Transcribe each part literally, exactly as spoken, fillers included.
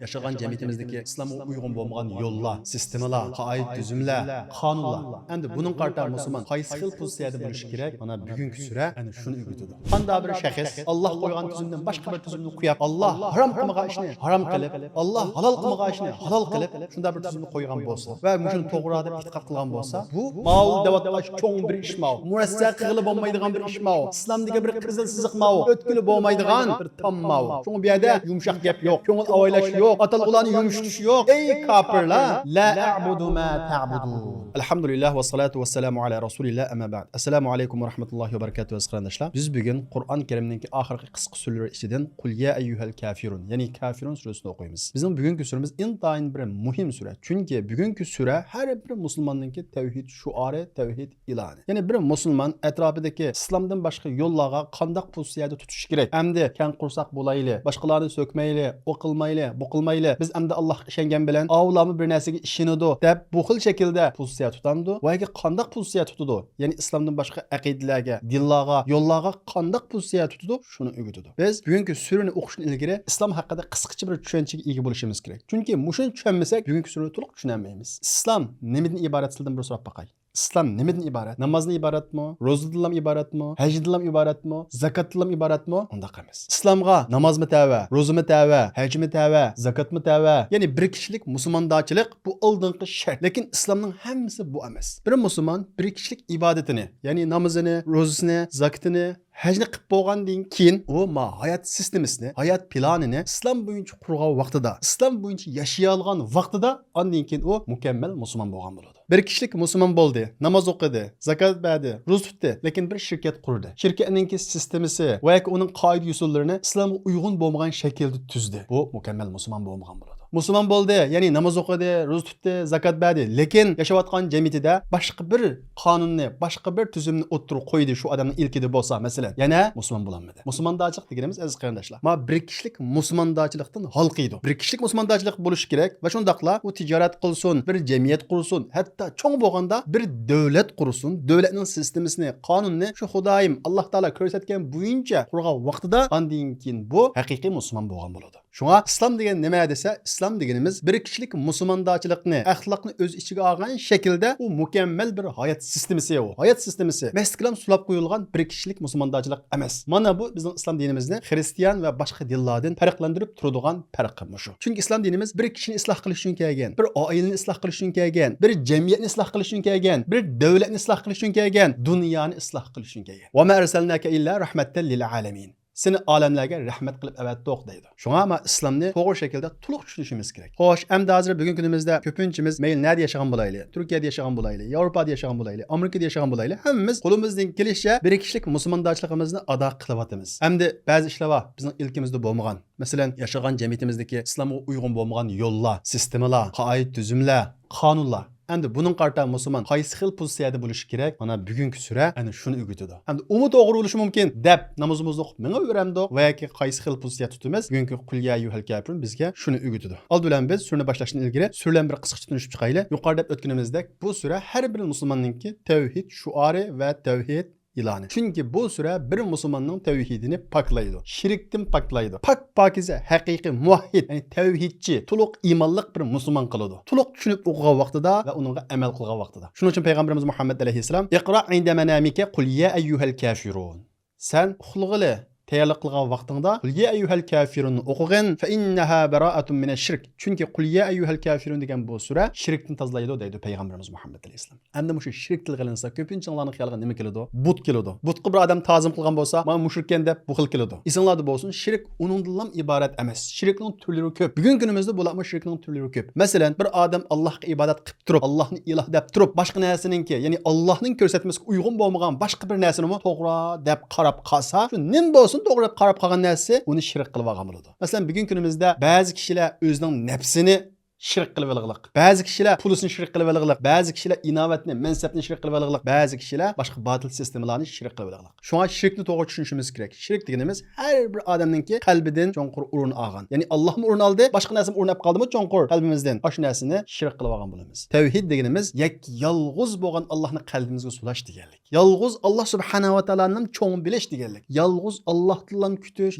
ياشىغان جەمئىيىتىمىزدىكى ئىسلامغا ئۇيغۇن بولمىغان يوللار، سىستېمىلار، قائىدە-تۈزۈملەر، قانۇنلار. ئەمدى بۇنىڭغا قارىتا مۇسۇلمان قايسى خىل پوزىتسىيەدە بولۇشى كېرەك؟ مانا بۈگۈنكى سۈرە ئەنە شۇنى ئۆگىتىدۇ. قانداق بىر شەخس ئاللاھ قويغان تۈزۈمدىن باشقا بىر تۈزۈمنى قويۇپ، ئاللاھ ھارام قىلمىغان ئىشنى ھارام قىلىپ، ئاللاھ ھالال قىلمىغان ئىشنى ھالال قىلىپ، شۇنداق بىر تۈزۈمنى قويغان بولسا ۋە مۇشۇنى توغرا دەپ ئېتىقاد قىلغان بولسا، بۇ ماۋۇ دەۋاتقان چوڭ بىر ئىش ماۋۇ. مۇرەسسە قىلغىلى بولمايدىغان بىر ئىش ماۋۇ. ئىسلام دېگەن بىر قىزىل سىزىق ماۋۇ. ئۆتكىلى بولمايدىغان بىر تام ماۋۇ. شۇڭا بۇ يەردە يۇمشاق گەپ يوق، كۆڭۈل ئاۋايلاش يوق، ئاتالغۇلارنى يۇمشىتىش يوق. ئەي كاپىرلار! لا أعبد ما تعبدون. ئەلھەمدۇلىللاھ ۋەسسالاتۇ ۋەسسالامۇ ئەلا رەسۇلىللاھ، ئەمما بەئد. ئەسسالامۇ ئەلەيكۇم ۋە رەھمەتۇللاھى ۋە بەرىكاتۇھ، ئەزىز قېرىنداشلار. بىز بۈگۈن قۇرئان كەرىمنىڭكى ئاخىرقى قىسقا سۈرىلىرى ئىچىدىن قۇل يا ئەييۇھەل كافىرۇن، يەنى كافىرۇن سۈرىسىنى ئوقۇيمىز. بىزنىڭ بۈگۈنكى سۈرىمىز ئىنتايىن بىر مۇھىم سۈرە. چۈنكى بۈگۈنكى سۈرە ھەر بىر مۇسۇلماننىڭكى تەۋھىد شوئارى، تەۋھىد ئېلانى. يەنى بىر مۇسۇلمان ئەتراپىدىكى ئىسلامدىن باشقا يوللارغا قانداق پوزىتسىيەدە تۇتۇشى كېرەك؟ ئەمدى كەڭ قورساق بولايلى، باشقىلارنى سۆكمەيلى، ئۇ قىلمايلى، بۇ قىلمايلى، بىز ئەمدى ئاللاھقا ئىشەنگەن بىلەن ئاۋۇلارمۇ بىر نەرسىگە ئىشىنىدۇ دەپ بۇ خىل شەكىلدە پوزىتسىيە تۇتامدۇ؟ ۋە ياكى قانداق پوزىتسىيە تۇتىدۇ؟ يەنى ئىسلامدىن باشقا ئەقىدىلەرگە، دىنلارغا، يوللارغا قانداق پوزىتسىيە تۇتىدۇ؟ شۇنى ئۆگىتىدۇ. بىز بۈگۈنكى سۈرىنى ئوقۇشتىن ئىلگىرى ئىسلام ھەققىدە قىسقىچە بىر چۈشەنچىگە ئىگە بولۇشىمىز كېرەك. چۈنكى مۇشۇنى چۈشەنمىسەك، بۈگۈنكى سۈرىنى تولۇق چۈشىنەلمەيمىز. ئىسلام نېمىدىن ئىبارەت؟ سىلەردىن بىر سوراپ باقاي. ئىسلام نېمىدىن ئىبارەت؟ نامازدىن ئىبارەتمۇ؟ روزىدىنلا ئىبارەتمۇ؟ ھەجدىنلا ئىبارەتمۇ؟ زاكاتتىنلا ئىبارەتمۇ؟ ئۇنداق ئەمەس. ئىسلامغا نامازمۇ تەۋە، روزىمۇ تەۋە، ھەجمۇ تەۋە، زاكاتمۇ تەۋە. يەنى بىر كىشىلىك مۇسۇلماندارچىلىق بۇ ئالدىنقى شەرت. لېكىن ئىسلامنىڭ ھەممىسى بۇ ئەمەس. بىر مۇسۇلمان بىر كىشىلىك ئىبادىتىنى، يەنى نامىزىنى، روزىسىنى، زاكىتىنى، ھەجنى قىلىپ بولغاندىن كېيىن، ئۇ ما ھايات سىستېمىسىنى، ھايات پىلانىنى ئىسلام بويىچە قۇرغان ۋاقتىدا، ئىسلام بويىچە ياشىيالىغان ۋاقتىدا، ئاندىن كېيىن ئۇ مۇكەممەل مۇسۇلمان بولغان بولىدۇ. بىر كىشىلىك مۇسۇلمان بولدى، ناماز ئوقۇدى، زاكات بەردى، روزا تۇتتى، لېكىن بىر شىركەت قۇردى. شىركەتنىڭكى سىستېمىسى ۋە ياكى ئۇنىڭ قائىدە-يوسۇنلىرىنى ئىسلامغا ئۇيغۇن بولمىغان شەكىلدە تۈزدى. بۇ مۇكەممەل مۇسۇلمان بولمىغان بولىدۇ. مۇسۇلمان بولدى، يەنى ناماز ئوقۇدى، روزا تۇتتى، زاكات بەردى، لېكىن ياشاۋاتقان جەمئىيىتىدە باشقا بىر قانۇننى، باشقا بىر تۈزۈمنى ئوتتۇرىغا قويدى شۇ ئادەمنىڭ ئىلكىدە بولسا، مەسىلەن، يەنە مۇسۇلمان بولالمىدى. مۇسۇلماندارچىلىق دېگىنىمىز، ئەزىز قېرىنداشلار، ما بىر كىشىلىك مۇسۇلماندارچىلىقتىن ھالقىيدۇ. بىر كىشىلىك مۇسۇلماندارچىلىق بولۇشى كېرەك ۋە شۇنداقلا ئۇ تىجارەت قىلسۇن، بىر جەمئىيەت قۇرسۇن، ھەتتا چوڭ بولغاندا بىر دۆلەت قۇرسۇن، دۆلەتنىڭ سىستېمىسىنى، قانۇنىنى شۇ خۇدايىم ئاللاھ تائالا كۆرسەتكەن بويىچە قۇرغان ۋاقتىدا، ئاندىن كېيىن بۇ ھەقىقىي مۇسۇلمان بولغان بولىدۇ. شۇڭا ئىسلام دېگەن نېمە دېسە، ئىسلام دېگىنىمىز بىر كىشىلىك مۇسۇلماندارچىلىقنى، ئەخلاقنى ئۆز ئىچىگە ئالغان شەكىلدە ئۇ مۇكەممەل بىر ھايات سىستېمىسى ئۇ. ھايات سىستېمىسى مەستىكلام سۇلاپ قويۇلغان بىر كىشىلىك مۇسۇلماندارچىلىق ئەمەس. مانا بۇ بىزنىڭ ئىسلام دىنىمىزنى خىرىستىيان ۋە باشقا دىنلاردىن پەرقلەندۈرۈپ تۇرىدىغان پەرقى مۇشۇ. چۈنكى ئىسلام دىنىمىز بىر كىشىنى ئىسلاھ قىلىش ئۈچۈن كەلگەن، بىر ئائىلىنى ئىسلاھ قىلىش ئۈچۈن كەلگەن، بىر جەمئىيەتنى ئىسلاھ قىلىش ئۈچۈن كەلگەن، بىر دۆلەتنى ئىسلاھ قىلىش ئۈچۈن كەلگەن، دۇنيانى ئىسلاھ قىلىش ئۈچۈن كەلگەن. ۋە ما ئەرسەلناكە ئىللا رەھمەتەن لىل ئالەمىن. سېنى ئالەملەرگە رەھمەت قىلىپ ئەۋەتتۇق دەيدۇ. شۇڭا ما ئىسلامنى توغرا شەكىلدە تولۇق چۈشىنىشىمىز كېرەك. خوش، ئەمدى ھازىر بۈگۈنكى كۈنىمىزدە كۆپىنچىمىز مەيلى نەدە ياشىغان بولايلى، تۈركىيەدە ياشىغان بولايلى، ياۋروپادا ياشىغان بولايلى، ئامېرىكىدا ياشىغان بولايلى، ھەممىمىز قولىمىزدىن كېلىشىچە بىر كىشىلىك مۇسۇلماندارچىلىقىمىزنى ئادا قىلىۋاتىمىز. ئەمدى بەزى ئىشلار بار، بىزنىڭ ئىلكىمىزدە بولمىغان. مەسىلەن، ياشىغان جەمئىيىتىمىزدىكى ئىسلامغا ئۇيغۇن بولمىغان يوللار، سىستېمىلار، قائىدە-تۈزۈملەر، قانۇنلار. ئەمدى بۇنىڭغا قارىتا مۇسۇلمان قايسى خىل پوزىتسىيەدە بولۇشى كېرەك؟ مانا بۈگۈنكى سۈرە ئەنە شۇنى ئۆگىتىدۇ. ئەمدى ئۇمۇ توغرا بولۇشى مۇمكىن دەپ نامىزىمىزنى ئوقۇپ مېڭىۋېرەمدۇق ۋە ياكى قايسى خىل پوزىتسىيە تۇتىمىز؟ بۈگۈنكى قۇل يا ئەييۇھەل كافىرۇن بىزگە شۇنى ئۆگىتىدۇ. ئالدى بىلەن بىز سۈرىنى باشلاشتىن ئىلگىرى سۈرە بىلەن بىر قىسقىچە تونۇشۇپ چىقايلى. يۇقىرىدا دەپ ئۆتكىنىمىزدەك، بۇ سۈرە ھەر بىر مۇسۇلماننىڭكى تەۋھىد شوئارى ۋە تەۋھىد ئېلانى. چۈنكى بۇ سۈرە بىر مۇسۇلماننىڭ تەۋھىدىنى پاكلايدۇ، شىركتىن پاكلايدۇ. پاك-پاكىزە، ھەقىقىي مۇۋەھھىد، يەنى تەۋھىدچى، تولۇق ئىمانلىق بىر مۇسۇلمان قىلىدۇ. تولۇق چۈشىنىپ ئوقۇغان ۋاقتىدا ۋە ئۇنىڭغا ئەمەل قىلغان ۋاقتىدا. شۇنىڭ ئۈچۈن پەيغەمبىرىمىز مۇھەممەد ئەلەيھىسسالام، «ئىقرا ئىندە مەنامىكە قۇل يا ئەييۇھەل كافىرۇن.» سەن ئۇخلىغىلى تەييارلىق قىلغان ۋاقتىڭدا قۇل يا ئەييۇھەل كافىرۇننى ئوقۇغىن، فەئىننەھا بەرائەتۇن مىنەش شىرك. چۈنكى قۇل يا ئەييۇھەل كافىرۇن دېگەن بۇ سۈرە شىركتىن تازىلايدۇ دەيدۇ پەيغەمبىرىمىز مۇھەممەد ئەلەيھىسسالام. ئەمدى مۇشۇ شىرك تىلغا ئېلىنسا، كۆپىنچىڭلارنىڭ خىيالىغا نېمە كېلىدۇ؟ بۇت كېلىدۇ. بۇتقا بىر ئادەم تازىم قىلغان بولسا، مانا مۇشرىككەن دەپ بۇ خىل كېلىدۇ. ئېسىڭلاردا بولسۇن، شىرك ئۇنىڭدىنلا ئىبارەت ئەمەس. شىركنىڭ تۈرلىرى كۆپ. بۈگۈنكى كۈنىمىزدە بۇلارمۇ شىركنىڭ تۈرلىرى كۆپ. مەسىلەن، بىر ئادەم ئاللاھقا ئىبادەت قىلىپ تۇرۇپ، ئاللاھنى ئىلاھ دەپ تۇرۇپ، باشقا نەرسىنىڭكى، يەنى ئاللاھنىڭ كۆرسەتمىسىگە ئۇيغۇن بولمىغان باشقا بىر نەرسىنىمۇ توغرا دەپ قاراپ قالسا، شۇ نېمە بولسۇن، توغرا دەپ قاراپ قالغان نەرسىسى ئۇنى شىرك قىلىۋالغان بولىدۇ. مەسىلەن، بۈگۈنكى كۈنىمىزدە بەزى كىشىلەر ئۆزىنىڭ نەپسىنى شىرك قىلىۋالغىلىق. بەزى كىشىلەر پۇلىسىنى شىرك قىلىۋالغىلىق. بەزى كىشىلەر ئىناۋەتنى، مەنسەپنى شىرك قىلىۋالغىلىق. بەزى كىشىلەر باشقا باتىل سىستېمىلارنى شىرك قىلىۋالغىلىق. شۇڭا شىركنى توغرا چۈشىنىشىمىز كېرەك. شىرك دېگىنىمىز ھەر بىر ئادەمنىڭكى قەلبىدىن چوڭقۇر ئورۇن ئالغان. يەنى ئاللاھمۇ ئورۇن ئالدى، باشقا نەرسىمۇ ئورۇن ئاپ قالدىمۇ چوڭقۇر قەلبىمىزدىن؟ ئاشۇ نەرسىنى شىرك قىلىۋالغان بولىمىز. تەۋھىد دېگىنىمىز يەككە يالغۇز بولغان ئاللاھنى قەلبىمىزگە سولاش دېگەنلىك. يالغۇز ئاللا سۇبھانەھۇ ۋە تائالانىلا چوڭ بىلىش دېگەنلىك. يالغۇز ئاللاھتىنلا كۈتۈش،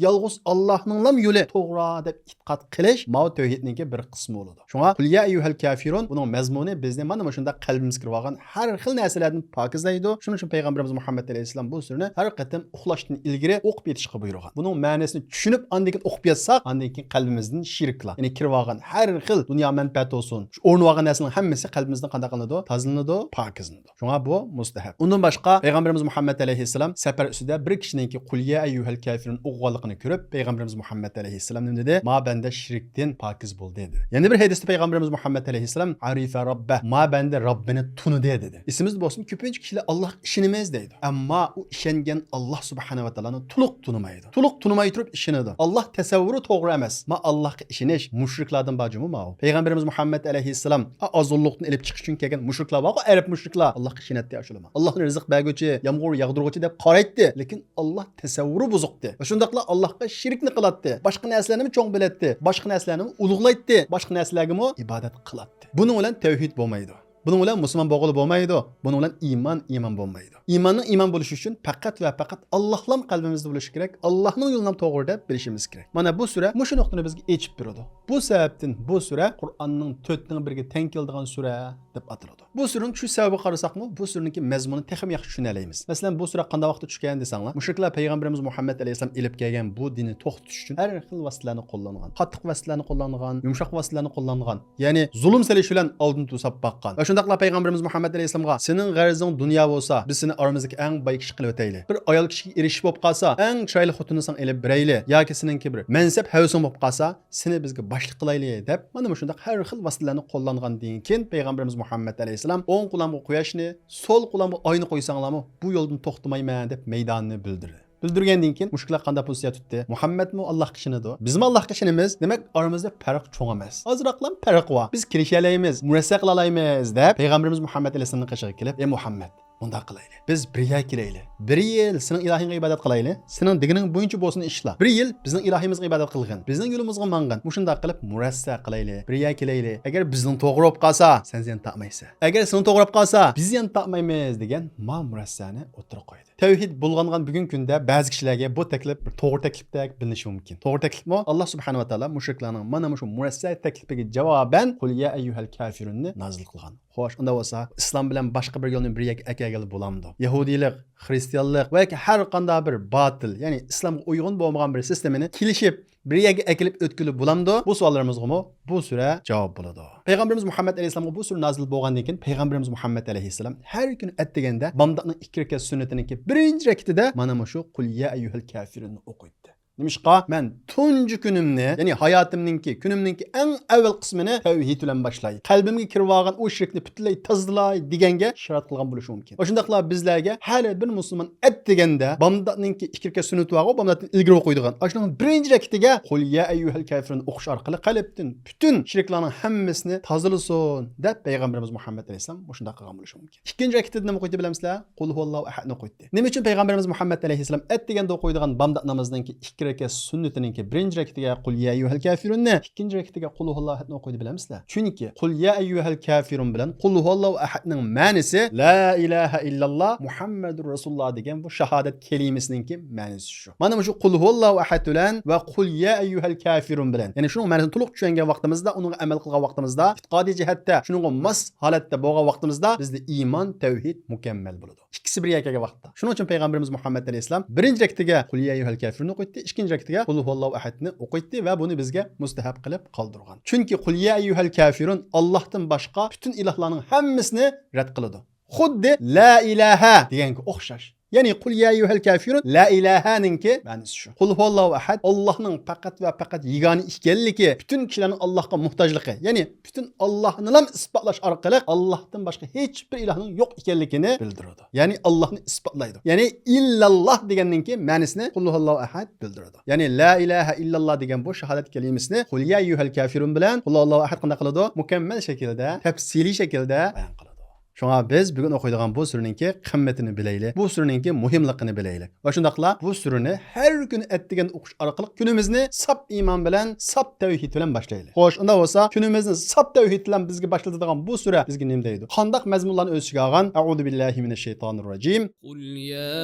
يالغۇز ئاللاھنىڭلا يولى توغرا دەپ ئېتىقاد قىلىش، ماۋۇ تەۋھىدنىڭكى بىر قىسمى بولىدۇ. شۇڭا قۇل يا ئەييۇھەل كافىرۇن، بۇنىڭ مەزمۇنى بىزنى مانا مۇشۇنداق قەلبىمىزگە كىرىۋالغان ھەر خىل نەرسىلەردىن پاكىزلايدۇ. شۇنىڭ ئۈچۈن پەيغەمبىرىمىز مۇھەممەد ئەلەيھىسسالام بۇ سۈرىنى ھەر قېتىم ئۇخلاشتىن ئىلگىرى ئوقۇپ يېتىشقا بۇيرۇغان. بۇنىڭ مەنىسىنى چۈشىنىپ، ئاندىن كېيىن ئوقۇپ ياتساق، ئاندىن كېيىن قەلبىمىزدىن شىركلار، يەنى كىرىۋالغان ھەر خىل دۇنيا مەنپەئەتى بولسۇن، شۇ ئورنىۋالغان نەرسىنىڭ ھەممىسى قەلبىمىزدىن قانداق قىلىنىدۇ؟ تازىلىنىدۇ، پاكىزلىنىدۇ. شۇڭا بۇ مۇستەھەب. ئۇندىن باشقا، پەيغەمبىرىمىز مۇھەممەد ئەلەيھىسسالام سەپەر ئۈستىدە بىر كىشىنىڭكى قۇل يا ئەييۇھەل كافىرۇن ئوقۇغانلىقىنى كۆرۈپ، پەيغەمبىرىمىز مۇھەممەد ئەلەيھىسسالام نېمە دېدى؟ ما بەندە شىركتىن پاكىز بولدى، دېدى. يەنە بىر ھەدىستە پەيغەمبىرىمىز مۇھەممەد ئەلەيھىسسالام ئارىفە رەببە، ما بەندە رەببىنى تونۇدى، دېدى. ئېسىمىزدە بولسۇن، كۆپىنچە كىشىلەر ئاللاھقا ئىشىنىمىز دەيدۇ. ئەمما ئۇ ئىشەنگەن ئاللاھ سۇبھانەھۇ ۋە تائالانى تولۇق تونۇمايدۇ. تولۇق تونۇماي تۇرۇپ ئىشىنىدۇ. ئاللاھ تەسەۋۋۇرى توغرا ئەمەس. ما ئاللاھقا ئىشىنىش مۇشرىكلاردىن بار جۇمۇ ماۋۇ. پەيغەمبىرىمىز مۇھەممەد ئەلەيھىسسالام ئا-، ئازغۇنلۇقتىن ئېلىپ چىقىش ئۈچۈن كەلگەن مۇشرىكلار بارغۇ، ئەرەب مۇشرىكلار. ئاللاھقا ئىشىنەتتى ئاشۇلارمۇ. ئاللاھنى رىزىق بەرگۈچى، يامغۇر ياغدۇرغۇچى دەپ قارايتتى. لېكىن ئاللاھ تەسەۋۋۇرى بۇزۇقتى. شۇنداقلا ئاللاھقا شېرىكنى قىلاتتى. باشقا نەرسىلەرنىمۇ چوڭ بىلەتتى. باشقا نەرسىلەرنىمۇ ئۇلۇغلايتتى. باشقا نەرسىلەرگىمۇ ئىبادەت قىلاتتى. بۇنىڭ بىلەن تەۋھىد بولمايدۇ. بۇنىڭ بىلەن مۇسۇلمان بولغىلى بولمايدۇ. بۇنىڭ بىلەن ئىمان، ئىمان بولمايدۇ. ئىماننىڭ ئىمان بولۇشى ئۈچۈن پەقەت ۋە پەقەت ئاللاھلام قەلبىمىزدە بولۇشى كېرەك. ئاللاھنىڭ يولىنىمۇ توغرا دەپ بىلىشىمىز كېرەك. مانا بۇ سۈرە مۇشۇ نۇقتىنى بىزگە ئېچىپ بېرىدۇ. بۇ سەۋەبتىن بۇ سۈرە قۇرئاننىڭ تۆتنىڭ بىرىگە تەڭ كېلىدىغان سۈرە دەپ ئاتىلىدۇ. بۇ سۈرىنىڭ چۈشۈش سەۋەبىگە قارىساقمۇ، بۇ سۈرىنىڭكى مەزمۇنىنى تېخىمۇ ياخشى چۈشىنەلەيمىز. مەسىلەن، بۇ سۈرە قانداق ۋاقىتتا چۈشكەن دېسەڭلار، مۇشرىكلار پەيغەمبىرىمىز مۇھەممەد ئەلەيھىسسالام ئېلىپ كەلگەن بۇ دىننى توختىتىش ئۈچۈن ھەر خىل ۋاسىتىلەرنى قوللانغان. قاتتىق ۋاسىتىلەرنى قوللانغان، يۇمشاق ۋاسىتىلەرنى قوللانغان. يەنى زۇلۇم سېلىش بىلەن ئالدىن توساپ باققان. ۋە شۇنداقلا پەيغەمبىرىمىز مۇھەممەد ئەلەيھىسسالامغا، سېنىڭ غەرىزىڭ دۇنيا بولسا، بىز سېنى ئارىمىزدىكى ئەڭ باي كىشى قىلىۋېتەيلى. بىر ئايال كىشىگە ئېرىشىش بولۇپ قالسا، ئەڭ چىرايلىق خوتۇننى ساڭا ئېلىپ بېرەيلى. ياكى سېنىڭكى بىر مەنسەپ ھەۋىسىڭ بولۇپ قالسا، سېنى بىزگە باشلىق قىلايلى، دەپ، مانا مۇشۇنداق ھەر خىل ۋاسىتىلەرنى قوللانغاندىن كېيىن، پەيغەمبىرىمىز مۇھەممەد ئەلەيھىسسالام ئوڭ قولۇمغا قۇياشنى، سول قولۇمغا ئاينى قويساڭلارمۇ، بۇ يولدىن توختىمايمەن، دەپ، مەيدانىنى بىلدۈردى. بىلدۈرگەندىن كېيىن مۇشرىكلار قانداق پوزىتسىيە تۇتتى؟ مۇھەممەدمۇ ئاللاھقا ئىشىنىدۇ، بىزمۇ ئاللاھقا ئىشىنىمىز، دېمەك، ئارىمىزدا پەرق چوڭ ئەمەس. ئازراقلا پەرق بار. بىز كېلىشەلەيمىز، مۇرەسسە قىلالايمىز، دەپ، پەيغەمبىرىمىز مۇھەممەد ئەلەيھىسسالامنىڭ قېشىغا كېلىپ، ئەي مۇھەممەد، مۇنداق قىلايلى. بىز بىر يەرگە كېلەيلى. بىر يىل سېنىڭ ئىلاھىڭغا ئىبادەت قىلايلى. سېنىڭ دېگىنىڭ بويىچە بولسۇن ئىشلار. بىر يىل بىزنىڭ ئىلاھىمىزغا ئىبادەت قىلغىن. بىزنىڭ يولىمىزغا ماڭغىن. مۇشۇنداق قىلىپ مۇرەسسە قىلايلى. بىر يەرگە كېلەيلى. ئەگەر بىزنىڭ توغرا بولۇپ قالسا، سەن زىيان تارتمايسەن. ئەگەر سېنىڭ توغرا بولۇپ قالسا، بىز زىيان تارتمايمىز، دېگەن ما مۇرەسسەنى ئوتتۇرىغا قويدى. تەۋھىد بولغانغان بۈگۈنكى كۈندە بەزى كىشىلەرگە بۇ تەكلىپ بىر توغرا تەكلىپتەك بىلىنىشى مۇمكىن. توغرا تەكلىپمۇ؟ ئاللا سۇبھانەھۇ ۋە تائالا مۇشرىكلارنىڭ مانا مۇشۇ مۇرەسسە تەكلىپىگە جاۋابەن قۇل يا ئەييۇھەل كافىرۇننى نازىل قىلغان. خوش، ئۇنداق بولسا، ئىسلام بىلەن باشقا بىر يولنى بىر يەرگە ئەكەلگىلى بولامدۇ؟ يەھۇدىيلىق، خرىستىيانلىق ۋە ياكى ھەر قانداق بىر باتىل، يەنى ئىسلامغا ئۇيغۇن بولمىغان بىر سىستېمىنى كېلىشىپ بىر يەرگە ئەكېلىپ ئۆتكىلى بولامدۇ؟ بۇ سوئاللىرىمىزغىمۇ بۇ سۈرە جاۋاب بولىدۇ. پەيغەمبىرىمىز مۇھەممەد ئەلەيھىسسالامغا بۇ سۈرە نازىل بولغاندىن كېيىن، پەيغەمبىرىمىز مۇھەممەد ئەلەيھىسسالام ھەر كۈنى ئەتىگەندە بامداتنىڭ ئىككى رەكەت سۈننىتىنىڭكى بىرىنچى رەكىتىدە مانا مۇشۇ قۇل يا ئەييۇھەل كافىرۇننى ئوقۇيتتى. نېمىشقا؟ مەن تۇنجى كۈنۈمنى، يەنى ھاياتىمنىڭكى، كۈنۈمنىڭكى ئەڭ ئەۋۋەل قىسمىنى تەۋھىد بىلەن باشلاي. قەلبىمگە كىرىۋالغان ئۇ شىركنى پۈتۈنلەي تازىلاي دېگەنگە ئىشارەت قىلغان بولۇشى مۇمكىن. ئاشۇنداقلا بىزلەرگە ھەر بىر مۇسۇلمان ئەتىگەندە بامداتنىڭكى ئىككى رەكەت سۈننىتى بارغۇ، بامداتتىن ئىلگىرى ئوقۇيدىغان، ئاشۇنىڭ بىرىنچى رەكىتىگە قۇل يا ئەييۇھەل كافىرۇن ئوقۇش ئارقىلىق قەلبتىن پۈتۈن شىركلارنىڭ ھەممىسىنى تازىلىسۇن دەپ پەيغەمبىرىمىز مۇھەممەد ئەلەيھىسسالام مۇشۇنداق قىلغان بولۇشى مۇمكىن. ئىككىنچى رەكىتىدە نېمە ئوقۇيتتى بىلەمسىلەر؟ قۇل ھۇۋاللاھۇ ئەھەدنى ئوقۇيتتى. نېمە ئۈچۈن پەيغەمبىرىمىز مۇھەممەد ئەلەيھىسسالام ئەتىگەندە ئوقۇيدىغان بامدات نامىزىنىڭكى ئىككى رەكەت سۈننىتىنىڭكى بىرىنچى رەكىتىگە قۇل يا ئەييۇھەل كافىرۇننى، ئىككىنچى رەكىتىگە قۇل ھۇۋاللاھۇ ئەھەدنى ئوقۇيدۇ بىلەمسىلەر؟ چۈنكى قۇل يا ئەييۇھەل كافىرۇن بىلەن قۇل ھۇۋاللاھۇ ئەھەدنىڭ مەنىسى لا ئىلاھە ئىللاللا مۇھەممەدۇر رەسۇلۇللا دېگەن بۇ شاھادەت كەلىمىسىنىڭكى مەنىسى شۇ. مانا مۇشۇ قۇل ھۇۋاللاھۇ ئەھەد بىلەن ۋە قۇل يا ئەييۇھەل كافىرۇن بىلەن، يەنى شۇنىڭ مەنىسىنى تولۇق چۈشەنگەن ۋاقتىمىزدا، ئۇنىڭغا ئەمەل قىلغان ۋاقتىمىزدا، ئېتىقادىي جەھەتتە شۇنىڭغا ماس ھالەتتە بولغان ۋاقتىمىزدا بىزدە ئىمان، تەۋھىد مۇكەممەل بولىدۇ. ئىككىسى بىر يەرگە كەلگەن ۋاقىتتا. شۇنىڭ ئۈچۈن پەيغەمبىرىمىز مۇھەممەد ئەلەيھىسسالام بىرىنچى رەكىتىگە قۇل يا ئەييۇھەل كافىرۇن ئوقۇيتتى، ئىككىنچى رەكىتىگە قۇل ھۇۋاللاھۇ ئەھەدنى ئوقۇيتتى ۋە بۇنى بىزگە مۇستەھەب قىلىپ قالدۇرغان. چۈنكى قۇل يا ئەييۇھەل كافىرۇن ئاللاھتىن باشقا پۈتۈن ئىلاھلارنىڭ ھەممىسىنى رەت قىلىدۇ. خۇددى لا ئىلاھە دېگەنگە ئوخشاش. يەنى قل يا أيها الكافرون، لا ئىلاھەنىڭكى مەنىسى شۇ. قل هو الله أحد، ئاللاھنىڭ پەقەت ۋە پەقەت يېگانە ئىكەنلىكى، پۈتۈن كىشىلەرنىڭ ئاللاھقا موھتاجلىقى، يەنى پۈتۈن ئاللاھنىلام ئىسپاتلاش ئارقىلىق ئاللاھتىن باشقا ھېچ بىر ئىلاھنىڭ يوق ئىكەنلىكىنى بىلدۈرىدۇ. يەنى ئاللاھنى ئىسپاتلايدۇ. يەنى ئىللاللاھ دېگەننىڭكى مەنىسىنى قل هو الله أحد بىلدۈرىدۇ. يەنى لا ئىلاھە ئىللاللاھ دېگەن بۇ شاھادەت كەلىمىسىنى قل يا أيها الكافرون بىلەن قل هو الله أحد قانداق قىلىدۇ؟ مۇكەممەل شەكىلدە، تەپسىلىي شەكىلدە بايان قىلىدۇ. شۇڭا بىز بۈگۈن ئوقۇيدىغان بۇ سۈرىنىڭكى قىممىتىنى بىلەيلى، بۇ سۈرىنىڭكى مۇھىملىقىنى بىلەيلى. ۋە شۇنداقلا بۇ سۈرىنى ھەر كۈنى ئەتىگەندە ئوقۇش ئارقىلىق كۈنىمىزنى ساپ ئىمان بىلەن، ساپ تەۋھىد بىلەن باشلايلى. خوش، ئۇنداق بولسا كۈنىمىزنى ساپ تەۋھىد بىلەن بىزگە باشلىتىدىغان بۇ سۈرە بىزگە نېمە دەيدۇ؟ قانداق مەزمۇنلارنى ئۆز ئىچىگە ئالغان؟ أعوذ بالله من الشيطان الرجيم. قل يا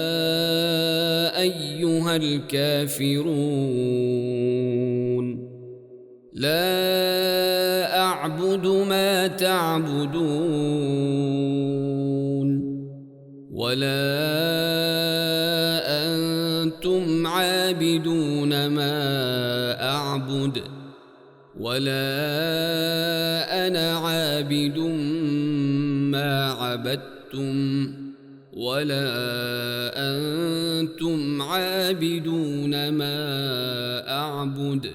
أيها الكافرون. لا أعبد ما تعبدون، ولا أنتم عابدون ما أعبد، ولا أنا عابد ما عبدتم، ولا أنتم عابدون ما أعبد.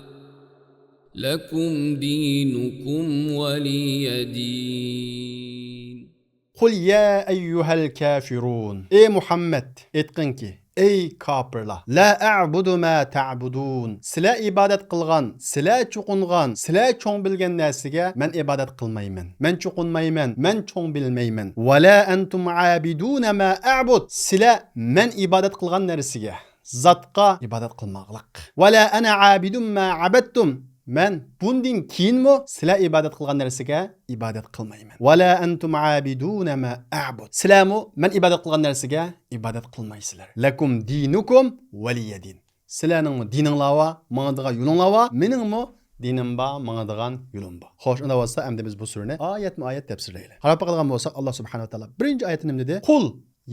لكم دينكم ولي دين. قل يا أيها الكافرون. ئەي مۇھەممەد، ئېيتقىنكى، ئەي كاپىرلار، لا أعبد ما تعبدون. سىلەر ئىبادەت قىلغان، سىلەر چوقۇنغان، سىلەر چوڭ بىلگەن نەرسىگە مەن ئىبادەت قىلمايمەن. مەن چوقۇنمايمەن، مەن چوڭ بىلمەيمەن. ولا أنتم عابدون ما أعبد. سىلەر مەن ئىبادەت قىلغان نەرسىگە، زاتقا ئىبادەت قىلماغلىق. ولا أنا عابد ما عبدتم. مەن بۇندىن كېيىنمۇ سىلەر ئىبادەت قىلغان نەرسىگە ئىبادەت قىلمايمەن. ولا أنتم عابدون ما أعبد. سىلەرمۇ مەن ئىبادەت قىلغان نەرسىگە ئىبادەت قىلمايسىلەر. لكم دينكم ولي دين. سىلەرنىڭمۇ دىنىڭلار بار، ماڭىدىغان يولۇڭلار بار، مېنىڭمۇ دىنىم بار، ماڭىدىغان يولۇم بار. خوش، ئۇنداق بولسا ئەمدى بىز بۇ سۈرىنى ئايەتمۇ ئايەت تەپسىرلەيلى. قاراپ باقىدىغان بولساق، ئاللا سۇبھانەھۇ ۋە تائالا بىرىنچى ئايەتتە نېمە دېدى؟ قل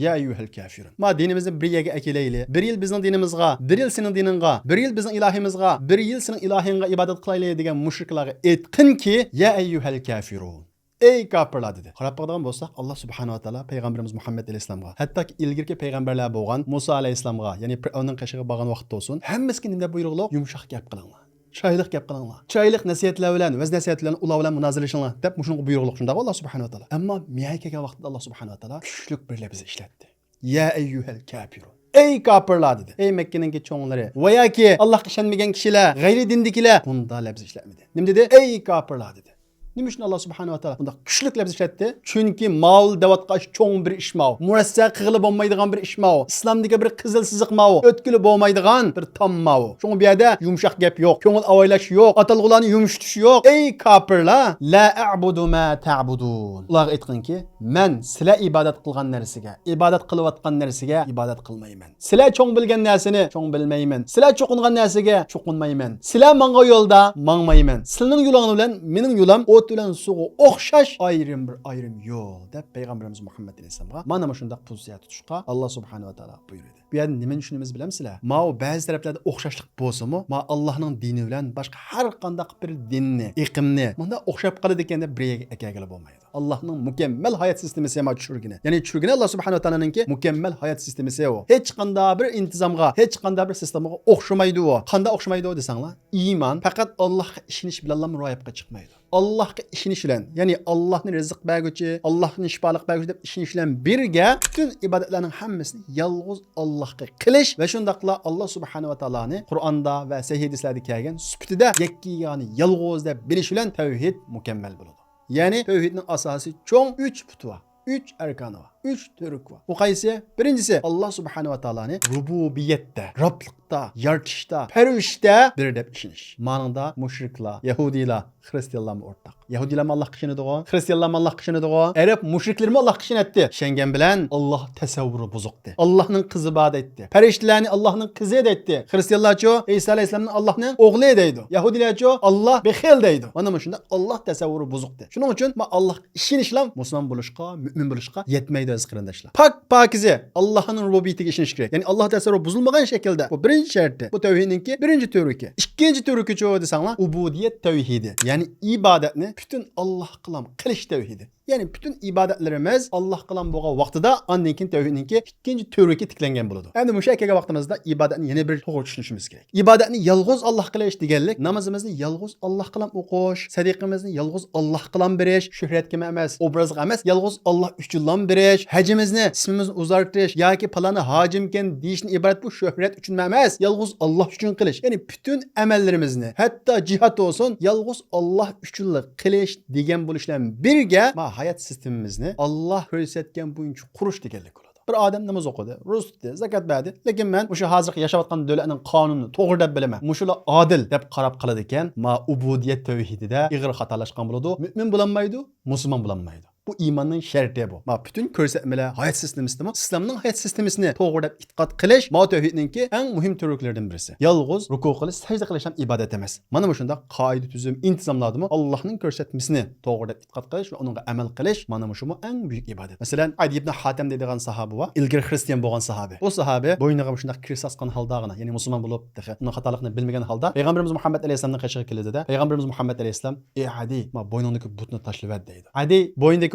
يا أيها الكافرون. ما دىنىمىزنى بىر يەرگە ئەكېلەيلى. بىر يىل بىزنىڭ دىنىمىزغا، بىر يىل سېنىڭ دىنىڭغا، بىر يىل بىزنىڭ ئىلاھىمىزغا، بىر يىل سېنىڭ ئىلاھىڭغا ئىبادەت قىلايلى دېگەن مۇشرىكلارغا ئېيتقىنكى، يا ئەييۇھەل كافىرۇن. ئەي كاپىرلار دېدى. قاراپ باقىدىغان بولساق، ئاللا سۇبھانەھۇ ۋە تائالا پەيغەمبىرىمىز مۇھەممەد ئەلەيھىسسالامغا، ھەتتاكى ئىلگىرىكى پەيغەمبەرلەر بولغان مۇسا ئەلەيھىسسالامغا، يەنى پىرئەۋننىڭ قېشىغا بارغان ۋاقىتتا بولسۇن، ھەممىسىگە نېمە دەپ بۇيرۇقلۇق؟ يۇمشاق گەپ قىلىڭلار. چىرايلىق گەپ قىلىڭلار. چىرايلىق نەسىھەتلەر بىلەن، ۋەز نەسىھەت بىلەن ئۇلار بىلەن مۇنازىرىلىشىڭلار دەپ مۇشۇنىڭغا بۇيرۇقلۇق شۇنداقغۇ ئاللا سۇبھانەھۇ ۋە تائالا. ئەمما مېيەگە كەلگەن ۋاقىتتا ئاللا سۇبھانەھۇ ۋە تائالا كۈچلۈك بىر لەپزنى ئىشلەتتى. يا ئەييۇھەل كافىرۇن. ئەي كاپىرلار دېدى. ئەي مەككىنىڭكى چوڭلىرى ۋە ياكى ئاللاھقا ئىشەنمىگەن كىشىلەر، غەيرىي دىندىكىلەر بۇنداق لەپز ئىشلەتمىدى. نېمە دېدى؟ ئەي كاپىرلار دېدى. نېمە ئۈچۈن ئاللا سۇبھانەھۇ ۋە تائالا بۇنداق كۈچلۈك لەپز ئىشلەتتى؟ چۈنكى ماۋۇلا دەۋاتقان ئىش چوڭ بىر ئىش ماۋۇ. مۇرەسسە قىلغىلى بولمايدىغان بىر ئىش ماۋۇ. ئىسلامدىكى بىر قىزىل سىزىق ماۋۇ. ئۆتكىلى بولمايدىغان بىر تام ماۋۇ. شۇڭا بۇ يەردە يۇمشاق گەپ يوق، كۆڭۈل ئاۋايلاش يوق، ئاتالغۇلارنى يۇمشىتىش يوق. ئەي كاپىرلار، لا ئەعبۇدۇ ما تەئبۇدۇن. ئۇلارغا ئېيتقىنكى، مەن سىلەر ئىبادەت قىلغان نەرسىگە، ئىبادەت قىلىۋاتقان نەرسىگە ئىبادەت قىلمايمەن. سىلەر چوڭ بىلگەن نەرسىنى چوڭ بىلمەيمەن. سىلەر چوقۇنغان نەرسىگە چوقۇنمايمەن. سىلەر ماڭغان يولدا ماڭمايمەن. سىلىنىڭ يولۇڭلار بىلەن مېنىڭ يولۇم ئوت بىلەن سۇغا ئوخشاش ئايرىم بىر ئايرىم يول، دەپ پەيغەمبىرىمىز مۇھەممەد ئەلەيھىسسالامغا مانا مۇشۇنداق پوزىتسىيە تۇتۇشقا ئاللا سۇبھانەھۇ ۋە تائالا بۇيرۇدى. بۇ يەردىن نېمىنى چۈشىنىمىز بىلەمسىلەر؟ ماۋۇ بەزى تەرەپلەردە ئوخشاشلىق بولسىمۇ، ما ئاللانىڭ دىنى بىلەن باشقا ھەر قانداق بىر دىننى، ئېقىمنى مۇنداق ئوخشاپ قالىدىكەن دەپ بىر يەرگە ئەكەلگىلى بولمايدۇ. ئاللانىڭ مۇكەممەل ھايات سىستېمىسى ما چۈشۈرگىنى. يەنى چۈشۈرگىنى ئاللا سۇبھانەھۇ ۋە تائالانىڭكى مۇكەممەل ھايات سىستېمىسى ئۇ. ھېچقانداق بىر ئىنتىزامغا، ھېچقانداق بىر سىستېمىغا ئوخشىمايدۇ ئۇ. قانداق ئوخشىمايدۇ دېسەڭلار، ئىمان پەقەت ئاللاھقا ئىشىنىش بىلەنلا روياپقا چىقمايدۇ. ئاللاھقا ئىشىنىش بىلەن، يەنى ئاللاھنى رىزىق بەرگۈچى، ئاللاھنى شىپالىق بەرگۈچى دەپ ئىشىنىش بىلەن بىرگە پۈتۈن ئىبادەتلەرنىڭ ھەممىسىنى يالغۇز ئاللاھقا قىلىش ۋە شۇنداقلا ئاللا سۇبھانەھۇ ۋە تائالانى قۇرئاندا ۋە سەھىھ ھەدىسلەردە كەلگەن سۈپىتىدە يەككە يېگانە يالغۇز دەپ بىلىش بىلەن تەۋھىد مۇكەممەل بولىدۇ. يەنى تەۋھىدنىڭ ئاساسىي چوڭ ئۈچ پۇتى بار، ئۈچ ئەركانى بار، ئۈچ تۈۋرۈكى بار. ئۇ قايسى؟ بىرىنچىسى، ئاللا سۇبھانەھۇ ۋە تائالانى رۇبۇبىيەتتە، رابلىقتا، يارىتىشتا، پەرۋىشتە بىر دەپ ئىشىنىش. مانىڭدا مۇشرىكلار، يەھۇدىيلار، خىرىستىيانلارمۇ ئورتاق. يەھۇدىيلارمۇ ئاللاھقا ئىشىنىدىغۇ، خىرىستىيانلارمۇ ئاللاھقا ئىشىنىدىغۇ، ئەرەب مۇشرىكلىرىمۇ ئاللاھقا ئىشىنەتتى. ئىشەنگەن بىلەن ئاللاھ تەسەۋۋۇرى بۇزۇقتى. ئاللاھنىڭ قىزى بار دەيتتى. پەرىشتىلەرنى ئاللاھنىڭ قىزى دەيتتى. خىرىستىيانلارچۇ ئەيسا ئەلەيھىسسالامنى ئاللاھنىڭ ئوغلى دەيدۇ. يەھۇدىيلارچۇ ئاللاھ بېخىل دەيدۇ. مانا مۇشۇنداق ئاللاھ تەسەۋۋۇرى بۇزۇقتى. شۇنىڭ ئۈچۈن ما ئاللاھقا ئىشىنىشلا مۇسۇلمان بولۇشقا، مۆمىن بولۇشقا يەتمەيدۇ ئەزىز قېرىنداشلار. پاك پاكىزە ئاللاھنىڭ رۇبۇبىيىتىگە ئىشىنىش كېرەك. يەنى ئاللاھ تەسەۋۋۇرى بۇزۇلمىغان شەكىلدە. بۇ بىرىنچى شەرتى. بۇ تەۋھىدنىڭكى بىرىنچى تۈۋرۈكى. ئىككىنچى تۈۋرۈكىچۇ دېسەڭلار، ئۇبۇدىيەت تەۋھىدى. يەنى ئىبادەتنى پۈتۈن ئاللاھقىلا قىلىش تەۋھىدى. يەنى پۈتۈن ئىبادەتلىرىمىز ئاللاھقىلا بولغان ۋاقتىدا، ئاندىن كېيىن تەۋھىدنىڭكى ئىككىنچى تۈۋرۈكى تىكلەنگەن بولىدۇ. ئەمدى مۇشۇ يەرگە كەلگەن ۋاقتىمىزدا ئىبادەتنى يەنە بىر توغرا چۈشىنىشىمىز كېرەك. ئىبادەتنى يالغۇز ئاللاھقا قىلىش دېگەنلىك، نامىزىمىزنى يالغۇز ئاللاھقىلا ئوقۇش، سەدىقىمىزنى يالغۇز ئاللاھقىلا بېرىش، شۆھرەتكىمۇ ئەمەس، ئوبرازغا ئەمەس، يالغۇز ئاللاھ ئۈچۈنلا بېرىش، ھەجىمىزنى، ئىسمىمىزنى ئۇزارتىش ياكى پالانى ھاجىمكەن دېيىشتىن ئىبارەت بۇ شۆھرەت ئۈچۈن ئەمەس، يالغۇز ئاللاھ ئۈچۈن قىلىش. يەنى پۈتۈن ئەمەللىرىمىزنى، ھەتتا جىھاد بولسۇن، يالغۇز ئاللاھ ئۈچۈنلا قىلىش دېگەن بولۇش بىلەن بىرگە، ما ھايات سىستېمىمىزنى ئاللاھ كۆرسەتكەن بويىچە قۇرۇش دېگەنلىك بولىدۇ. بىر ئادەم ناماز ئوقۇدى، روزا تۇتتى، زاكات بەردى، لېكىن مەن مۇشۇ ھازىرقى ياشاۋاتقان دۆلەتنىڭ قانۇنىنى توغرا دەپ بىلىمەن، مۇشۇلا ئادىل دەپ قاراپ قالىدىكەن، ما ئۇبۇدىيەت تەۋھىدىدە ئېغىر خاتالاشقان بولىدۇ، مۆمىن بولالمايدۇ، مۇسۇلمان بولالمايدۇ. بۇ ئىماننىڭ شەرتى بۇ. ما پۈتۈن كۆرسەتمىلەر ھايات سىستېمىسىدىمۇ ئىسلامنىڭ ھايات سىستېمىسىنى توغرا دەپ ئېتىقاد قىلىش، ما تەۋھىدنىڭكى ئەڭ مۇھىم تۈۋرۈكلىرىدىن بىرسى. يالغۇز رۇكۇ قىلىش، سەجدە قىلىش ھەم ئىبادەت ئېمەس. مانا مۇشۇنداق قائىدە تۈزۈم ئىنتىزاملاردىمۇ ئاللاھنىڭ كۆرسەتمىسىنى توغرا دەپ ئېتىقاد قىلىش ۋە ئۇنىڭغا ئەمەل قىلىش، مانا مۇشۇمۇ ئەڭ بۈيۈك ئىبادەت. مەسىلەن، ئەدى ئىبنى ھاتەم دەيدىغان ساھابە بار. ئىلگىرى خرىستىيان بولغان ساھابە. بۇ ساھابە بوينىغا مۇشۇنداق كرېست ئاسقان ھالدا، يەنى مۇسۇلمان بولۇپ، تېخى ئۇنىڭ خاتالىقىنى بىلمىگەن ھالدا، پەيغەمبىرىمىز مۇھەممەد ئەلەيھىسسالامنىڭ قېشىغا كېلىدۇ-دە، پەيغەمبىرىمىز مۇھەممەد ئەلەيھىسسالام، «ئەي ئەدى، ما بوينۇڭدىكى بۇتنى تاشلىۋەت» دەيدۇ. ئەدى بوينىدىكى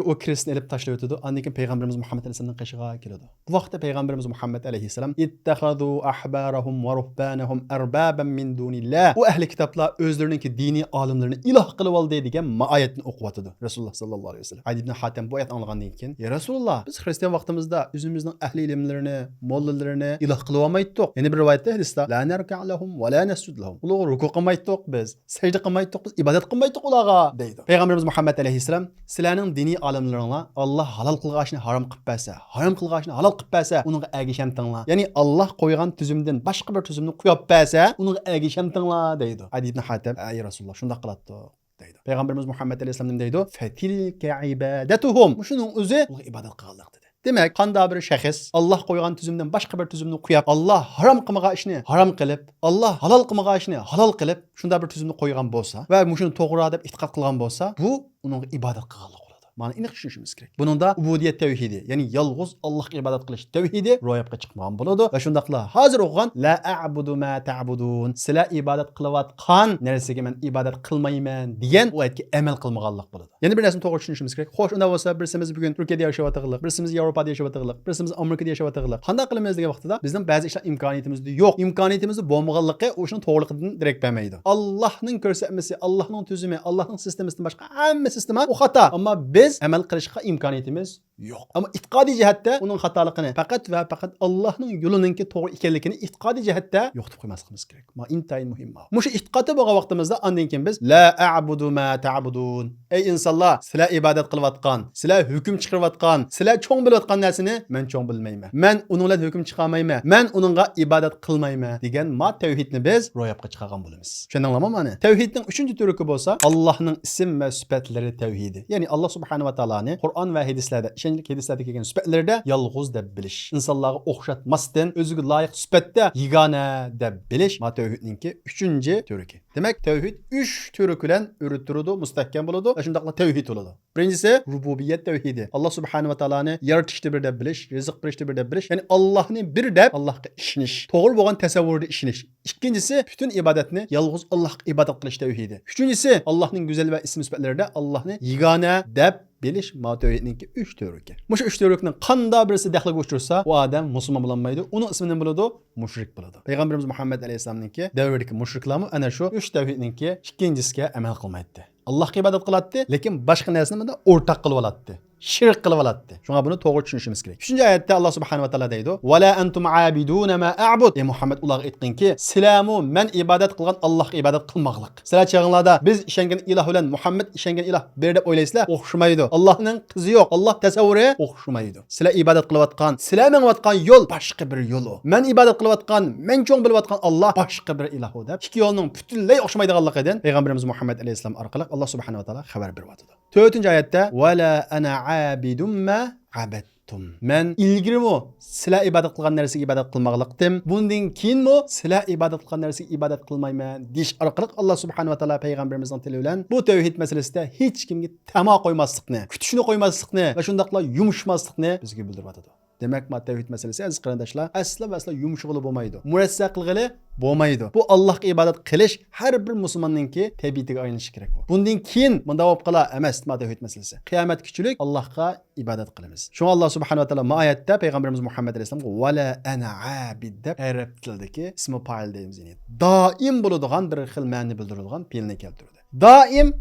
ئۇ كرېستنى ئېلىپ تاشلىۋېتىدۇ. ئاندىن كېيىن پەيغەمبىرىمىز مۇھەممەد ئەلەيھىسسالامنىڭ قېشىغا كېلىدۇ. بۇ ۋاقىتتا پەيغەمبىرىمىز مۇھەممەد ئەلەيھىسسالام، «اتخذوا أحبارهم ورهبانهم أربابا من دون الله.» ئۇ ئەھلى كىتابلار ئۆزلىرىنىڭكى دىنىي ئالىملىرىنى ئىلاھ قىلىۋالدى دېگەن ما ئايەتنى ئوقۇۋاتىدۇ رەسۇلۇللاھ ساللاللاھۇ ئەلەيھى ۋەسەللەم. ئەدى ئىبنى ھاتەم بۇ ئايەتنى ئاڭلىغاندىن كېيىن، «يا رەسۇلۇللاھ، بىز خرىستىيان ۋاقتىمىزدا ئۆزىمىزنىڭ ئەھلى ئىلىملىرىنى، موللىلىرىنى ئىلاھ قىلىۋالمايتتۇق.» يەنە بىر رىۋايەتتە ھەدىستە، «لا نركع لهم ولا نسجد لهم.» ئۇلارغا رۇكۇ قىلمايتتۇق بىز، سەجدە قىلمايتتۇق بىز، ئىبادەت قىلمايتتۇق ئۇلارغا، دەيدۇ. پەيغەمبىرىمىز مۇھەممەد ئەلەيھىسسالام، سىلەرنىڭ دىنىي ئالىملىرىڭلار ئاللاھ ھالال قىلغان ئىشنى ھارام قىلىپ بەرسە، ھارام قىلغان ئىشنى ھالال قىلىپ بەرسە، ئۇنىڭغا ئەگىشەمتىڭلار. يەنى ئاللاھ قويغان تۈزۈمدىن باشقا بىر تۈزۈمنى قويۇپ بەرسە، ئۇنىڭغا ئەگىشەمتىڭلار، دەيدۇ. ئەدى ئىبنى ھاتەم، ئەي رەسۇلۇللاھ، شۇنداق قىلاتتۇق، دەيدۇ. پەيغەمبىرىمىز مۇھەممەد ئەلەيھىسسالام نېمە دەيدۇ؟ فَتِلْكَ عِبَادَتُهُمْ. مۇشۇنىڭ ئۆزى ئۇلارغا ئىبادەت قىلغانلىق، دېدى. دېمەك، قانداق بىر شەخس ئاللاھ قويغان تۈزۈمدىن باشقا بىر تۈزۈمنى قويۇپ، ئاللاھ ھارام قىلمىغان ئىشنى ھارام قىلىپ، ئاللاھ ھالال قىلمىغان ئىشنى ھالال قىلىپ، شۇنداق بىر تۈزۈمنى قويغان بولسا ۋە مۇشۇنى توغرا دەپ ئېتىقاد قىلغان بولسا، بۇ ئۇنىڭغا ئىبادەت قىلغانلىق بولىدۇ. مانا ئېنىق چۈشىنىشىمىز كېرەك. بۇنىڭدا ئۇبۇدىيەت تەۋھىدى، يەنى يالغۇز ئاللاھقا ئىبادەت قىلىش تەۋھىدى روياپقا چىقمىغان بولىدۇ. ۋە شۇنداقلا ھازىر ئوقۇغان «لا أعبد ما تعبدون»، سىلەر ئىبادەت قىلىۋاتقان نەرسىگە مەن ئىبادەت قىلمايمەن دېگەن ئۇ ئايەتكە ئەمەل قىلمىغانلىق بولىدۇ. يەنە بىر نەرسىنى توغرا چۈشىنىشىمىز كېرەك. خوش، ئۇنداق بولسا بىرسىمىز بۈگۈن تۈركىيەدە ياشاۋاتىغلىق، بىرسىمىز ياۋروپادا ياشاۋاتىغلىق، بىرسىمىز ئامېرىكىدا ياشاۋاتىغلىق. قانداق قىلىمىز دېگەن ۋاقتىدا بىزنىڭ بەزى ئىشلار ئىمكانىيىتىمىزدە يوق. ئىمكانىيىتىمىزدە بولمىغانلىقى ئۇ ئىشنىڭ توغرىلىقىدىن دېرەك بەرمەيدۇ. ئاللاھنىڭ كۆرسەتمىسى، ئاللاھنىڭ تۈزۈمى، ئاللاھنىڭ سىستېمىسىدىن باشقا ھەممە سىستېما ئۇ خاتا. ئەمما بىز ئەمەل قىلىشقا ئىمكانىيىتىمىز يوق. ئەمما ئېتىقادىي جەھەتتە ئۇنىڭ خاتالىقىنى پەقەت ۋە پەقەت ئاللاھنىڭ يولىنىڭكى توغرا ئىكەنلىكىنى ئېتىقادىي جەھەتتە يوقىتىپ قويماسلىقىمىز كېرەك. ما ئىنتايىن مۇھىم ما. مۇشۇ ئېتىقادتا بولغان ۋاقتىمىزدا ئاندىن كېيىن بىز «لا أعبد ما تعبدون». ئەي ئىنسانلار، سىلەر ئىبادەت قىلىۋاتقان، سىلەر ھۆكۈم چىقىرىۋاتقان، سىلەر چوڭ بىلىۋاتقان نەرسىنى مەن چوڭ بىلمەيمەن. مەن ئۇنىڭ بىلەن ھۆكۈم چىقارمايمەن. مەن ئۇنىڭغا ئىبادەت قىلمايمەن دېگەن ما تەۋھىدنى بىز روياپقا چىقارغان بولىمىز. چۈشەندىڭلارمۇ مانا؟ تەۋھىدنىڭ ئۈچىنچى تۈۋرۈكى بولسا ئاللاھنىڭ ئىسىم ۋە سۈپەتلىرى تەۋھىدى. يەنى ئاللاھ سۇبھانەھۇ ۋە تائالانى قۇرئان ۋە ھەدىسلەردە، ئىشەنچلىك ھەدىسلەردە كەلگەن سۈپەتلىرىدە يالغۇز دەپ بىلىش. ئىنسانلارغا ئوخشاتماستىن، ئۆزىگە لايىق سۈپەتتە يېگانە دەپ بىلىش ما تەۋھىدنىڭكى ئۈچىنچى تۈۋرۈكى. دېمەك، تەۋھىد ئۈچ تۈۋرۈك بىلەن ئۆرە تۇرىدۇ، مۇستەھكەم بولىدۇ ۋە شۇنداقلا تەۋھىد بولىدۇ. بىرىنچىسى رۇبۇبىيەت تەۋھىدى. ئاللاھ سۇبھانەھۇ ۋە تائالانى يارىتىشتا بىر دەپ بىلىش، رىزىق بېرىشتا بىر دەپ بىلىش، يەنى ئاللاھنى بىر دەپ ئاللاھقا ئىشىنىش، توغرا بولغان تەسەۋۋۇردا ئىشىنىش. ئىككىنچىسى پۈتۈن ئىبادەتنى يالغۇز ئاللاھقا ئىبادەت قىلىش تەۋھىدى. ئۈچىنچىسى ئاللاھنىڭ گۈزەل ۋە ئىسىم سۈپەتلىرىدە ئاللاھنى يېگانە دەپ بىلىش ما تەۋھىدنىڭكى ئۈچ تۈۋرۈكى. مۇشۇ ئۈچ تۈۋرۈكنىڭ قانداق بىرسى دەخلىگە ئۇچرىسا، ئۇ ئادەم مۇسۇلمان بولالمايدۇ. ئۇنىڭ ئىسمى نېمە بولىدۇ؟ مۇشرىك بولىدۇ. پەيغەمبىرىمىز مۇھەممەد ئەلەيھىسسالامنىڭكى دەۋرىدىكى مۇشرىكلارمۇ ئەنە شۇ ئۈچ تەۋھىدنىڭكى ئىككىنچىسىگە ئەمەل قىلمايتتى. ئاللاھقا ئىبادەت قىلاتتى، لېكىن باشقا نەرسىنى بۇندا ئورتاق قىلىۋالاتتى. شىرك قىلىۋالاتتى. شۇڭا بۇنى توغرا چۈشىنىشىمىز كېرەك. ئۈچىنچى ئايەتتە ئاللاھ سۇبھانەھۇ ۋە تائالا دەيدۇ، «ولا أنتم عابدون ما أعبد.» ئەي مۇھەممەد، ئۇلارغا ئېيتقىنكى، سىلەرمۇ مەن ئىبادەت قىلغان ئاللاھقا ئىبادەت قىلماقلىق. سىلەر چېغىڭلاردا بىز ئىشەنگەن ئىلاھ بىلەن مۇھەممەد ئىشەنگەن ئىلاھ بىر دەپ ئويلايسىلەر، ئوخشىمايدۇ. ئاللاھنىڭ قىزى يوق، ئاللاھ تەسەۋۋۇرى ئوخشىمايدۇ. سىلەر ئىبادەت قىلىۋاتقان، سىلەر مېڭىۋاتقان يول باشقا بىر يول ئۇ. مەن ئىبادەت قىلىۋاتقان، مەن چوڭ بىلىۋاتقان ئاللاھ باشقا بىر ئىلاھ ئۇ دەپ، ئىككى يولنىڭ پۈتۈنلەي ئوخشىمايدىغانلىقىدىن پەيغەمبىرىمىز مۇھەممەد ئەلەيھىسسالام ئارقىلىق ئاللاھ سۇبھانەھۇ ۋە تائالا خەۋەر بېرىۋاتىدۇ. تۆتىنچى ئايەتتە، «ولا أنا عابد ما عبدتم.» مەن ئىلگىرىمۇ سىلەر ئىبادەت قىلغان نەرسىگە ئىبادەت قىلماقلىقتىم. بۇندىن كېيىنمۇ سىلەر ئىبادەت قىلغان نەرسىگە ئىبادەت قىلمايمەن دېيىش ئارقىلىق ئاللاھ سۇبھانەھۇ ۋە تائالا پەيغەمبىرىمىزنىڭ تىلى بىلەن بۇ تەۋھىد مەسىلىسىدە ھېچكىمگە تەما قويماسلىقنى، كۈتۈشنى قويماسلىقنى ۋە شۇنداقلا يۇمشىماسلىقنى بىزگە بىلدۈرۈۋاتىدۇ. دېمەك، ما تەۋھىد مەسىلىسى، ئەزىز قېرىنداشلار، ئەسلا ۋە ئەسلا يۇمشىغىلى بولمايدۇ. مۇرەسسە قىلغىلى بولمايدۇ. بۇ ئاللاھقا ئىبادەت قىلىش ھەر بىر مۇسۇلماننىڭكى تەبىئىتىگە ئايلىنىشى كېرەك بۇ. بۇندىن كېيىن مۇنداق بولۇپ قالا ئەمەس، ما تەۋھىد مەسىلىسى. قىيامەتكىچىلىك ئاللاھقا ئىبادەت قىلىمىز. شۇڭا ئاللا سۇبھانەھۇ ۋە تائالا ما ئايەتتە پەيغەمبىرىمىز مۇھەممەد ئەلەيھىسسالامغا «ۋەلا ئەنە ئابىد» دەپ ئەرەب تىلىدىكى ئىسمى پائىل دەيمىز، يەنى دائىم بولىدىغان بىر خىل مەنىنى بىلدۈرىدىغان پېئىلنى كەلتۈردى. دائىم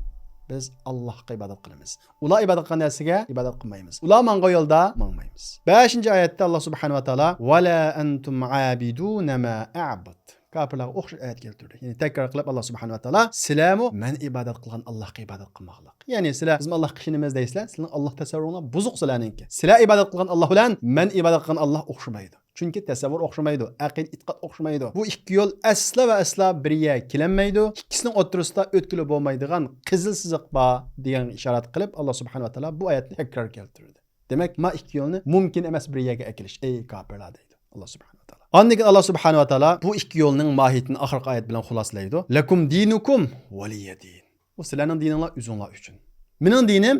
بىز ئاللاھقا ئىبادەت قىلىمىز. ئۇلار ئىبادەت قىلغان نەرسىگە ئىبادەت قىلمايمىز. ئۇلار ماڭغان يولدا ماڭمايمىز. بەشىنچى ئايەتتە ئاللا سۇبھانەھۇ ۋە تائالا «ۋەلا ئەنتۇم ئابىدۇنە ما ئەبۇد». كاپىرلارغا ئوخشاش ئايەت كەلتۈردى. يەنى تەكرار قىلىپ ئاللا سۇبھانەھۇ ۋە تائالا «سىلەرمۇ مەن ئىبادەت قىلغان ئاللاھقا ئىبادەت قىلماقلىق». يەنى سىلەر «بىزمۇ ئاللاھقا ئىشىنىمىز» دەيسىلەر، سىلەرنىڭ ئاللاھ تەسەۋۋۇرۇڭلار بۇزۇق سىلەرنىڭكى. سىلەر ئىبادەت قىلغان ئاللاھ بىلەن مەن ئىبادەت قىلغان ئاللاھ ئوخشىمايدۇ. چۈنكى تەسەۋۋۇر ئوخشىمايدۇ، ئەقىدە ئېتىقاد ئوخشىمايدۇ. بۇ ئىككى يول ئەسلا ۋە ئەسلا بىر يەرگە كېلەلمەيدۇ. ئىككىسىنىڭ ئوتتۇرىسىدا ئۆتكىلى بولمايدىغان قىزىل سىزىق بار دېگەنگە ئىشارەت قىلىپ، ئاللا سۇبھانەھۇ ۋە تائالا بۇ ئايەتنى تەكرار كەلتۈردى. دېمەك، ما ئىككى يولنى مۇمكىن ئەمەس بىر يەرگە ئەكېلىش، ئەي كاپىرلار، دەيدۇ ئاللا سۇبھانەھۇ ۋە تائالا. ئاندىن كېيىن ئاللا سۇبھانەھۇ ۋە تائالا بۇ ئىككى يولنىڭ ماھىيىتىنى ئاخىرقى ئايەت بىلەن خۇلاسىلەيدۇ. لەكۇم دىنۇكۇم ۋەلىيە دىن. بۇ سىلەرنىڭ دىنىڭلار ئۆزۈڭلار ئۈچۈن. مېنىڭ دىنىم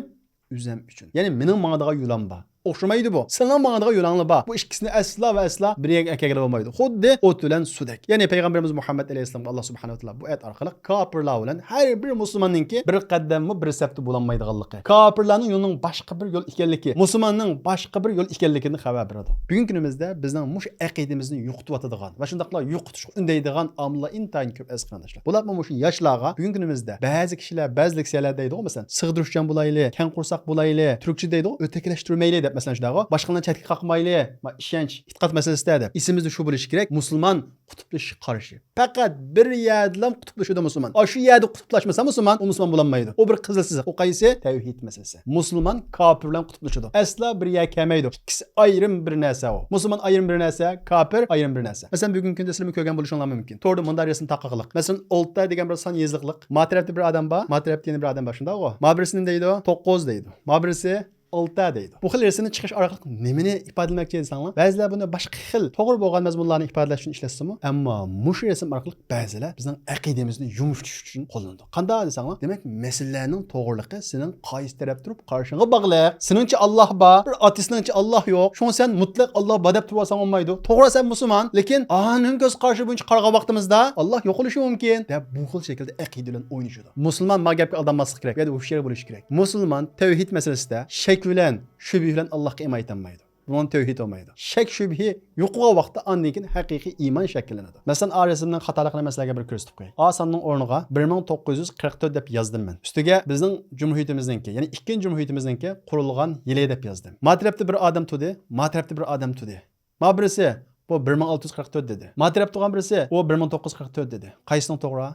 ئۆزۈم ئۈچۈن. يەنى مېنىڭ ماڭىدىغان يولۇم بار. ئوخشىمايدۇ بۇ. سېنىڭ ماڭىدىغان يولۇڭلار بار. بۇ ئىككىسىنى ئەسلا ۋە ئەسلا بىر يەرگە ئەكەلگىلى بولمايدۇ. خۇددى ئوت بىلەن سۇدەك. يەنى پەيغەمبىرىمىز مۇھەممەد ئەلەيھىسسالامغا ئاللا سۇبھانەھۇ ۋە تائالا بۇ ئايەت ئارقىلىق كاپىرلار بىلەن ھەر بىر مۇسۇلماننىڭكى بىر قەدەممۇ بىر سەپتە بولالمايدىغانلىقى، كاپىرلارنىڭ يولىنىڭ باشقا بىر يول ئىكەنلىكى، مۇسۇلماننىڭ باشقا بىر يول ئىكەنلىكىدىن خەۋەر بېرىدۇ. بۈگۈنكى كۈنىمىزدە بىزنىڭ مۇشۇ ئەقىدىمىزنى يوقىتىۋاتىدىغان ۋە شۇنداقلا يوقىتىشقا ئۈندەيدىغان ئامىللار ئىنتايىن كۆپ، ئەزىز قېرىنداشلار. بولۇپمۇ مۇشۇ ياشلارغا بۈگۈنكى كۈنىمىزدە بەزى كىشىلەر، بەزى لېكسىيەلەر دەيدىغۇ، مەسىلەن، سىغدۇرۇشچان بولايلى، كەڭ قورساق بولايلى، تۈركچە دەيدىغۇ، ئۆتەكلەشتۈرمەيلى دەپ، مەسىلەن، شۇنداقغۇ، باشقىلارنى چەتكە قاقمايلى، ما، ئىشەنچ، ئېتىقاد مەسىلىسىدە دەپ. ئېسىمىزدە شۇ بولۇشى كېرەك، مۇسۇلمان قۇتۇپلىشىشقا قارشى. پەقەت بىر يەردىلا قۇتۇپلىشىدۇ مۇسۇلمان. ئاشۇ يەردە قۇتۇپلاشمىسا مۇسۇلمان، ئۇ مۇسۇلمان بولالمايدۇ. ئۇ بىر قىزىل سىزىق. ئۇ قايسى؟ تەۋھىد مەسىلىسى. مۇسۇلمان كاپىر بىلەن قۇتۇپلىشىدۇ. ئەسلا بىر يەرگە كەلمەيدۇ. ئىككىسى ئايرىم بىر نەرسە ئۇ. مۇسۇلمان ئايرىم بىر نەرسە، كاپىر ئايرىم بىر نەرسە. مەسىلەن، بۈگۈنكى كۈندە سىلەرمۇ كۆرگەن بولۇشۇڭلار مۇمكىن. توردا مۇنداق رەسىم تارقالغانلىق. مەسىلەن، ئالتە دېگەن بىر سان يېزىقلىق. ما تەرەپتە بىر ئادەم بار، ما تەرەپتە يەنە بىر ئادەم بار، شۇنداقغۇ؟ ما بىرسى نېمە دەيدۇ؟ توققۇز دەيدۇ. ما بىرسى ئالتە دەيدۇ. بۇ خىل رەسىمنى چىقىرىش ئارقىلىق نېمىنى ئىپادىلىمەكچى دېسەڭلار، بەزىلەر بۇنى باشقا خىل توغرا بولغان مەزمۇنلارنى ئىپادىلەش ئۈچۈن ئىشلەتسىمۇ، ئەمما مۇشۇ رەسىم ئارقىلىق بەزىلەر بىزنىڭ ئەقىدىمىزنى يۇمشىتىش ئۈچۈن قوللىنىدۇ. قانداق دېسەڭلار، دېمەك، مەسىلىلەرنىڭ توغرىلىقى سېنىڭ قايسى تەرەپتە تۇرۇپ قارىشىڭغا باغلىق. سېنىڭچە ئاللاھ بار، بىر ئاتېئىستنىڭچە ئاللاھ يوق. شۇڭا سەن مۇتلەق ئاللاھ بار دەپ تۇرۇۋالساڭ بولمايدۇ. توغرا، سەن مۇسۇلمان، لېكىن ئانىڭ كۆز قارىشى بويىچە قارىغان ۋاقتىمىزدا ئاللاھ يوقىلىشى مۇمكىن دەپ بۇ خىل شەكىلدە ئەقىدە بىلەن ئوينىشىدۇ. مۇسۇلمان ما گەپكە ئالدانماسلىق كېرەك، بۇ يەردە ھوشيار بولۇش كېرەك. مۇسۇلمان تەۋھىد مەسىلىسىدە شەك بىلەن، شۈبھە بىلەن ئاللاھقا ئىمان ئېيتالمايدۇ. بۇنىڭ تەۋھىد بولمايدۇ. شەك، شۈبھە يوقىغان ۋاقىتتا ئاندىن كېيىن ھەقىقىي ئىمان شەكىللىنىدۇ. مەسىلەن، ئا رەسىمنىڭ خاتالىقىنى مەن سىلەرگە بىر كۆرسىتىپ قوياي. ئا ساننىڭ ئورنىغا بىر مىڭ توققۇز يۈز قىرىق تۆت دەپ يازدىم مەن. ئۈستىگە بىزنىڭ جۇمھۇرىيىتىمىزنىڭكى، يەنى ئىككىنچى جۇمھۇرىيىتىمىزنىڭكى قۇرۇلغان يىلى دەپ يازدىم. ما تەرەپتە بىر ئادەم تۇردى، ما تەرەپتە بىر ئادەم تۇردى. ما بىرسى، بۇ بىر مىڭ ئالتە يۈز قىرىق تۆت دېدى. ما تەرەپتە تۇرغان بىرسى، ئۇ بىر مىڭ توققۇز يۈز قىرىق تۆت دېدى. قايسىنىڭ توغرا؟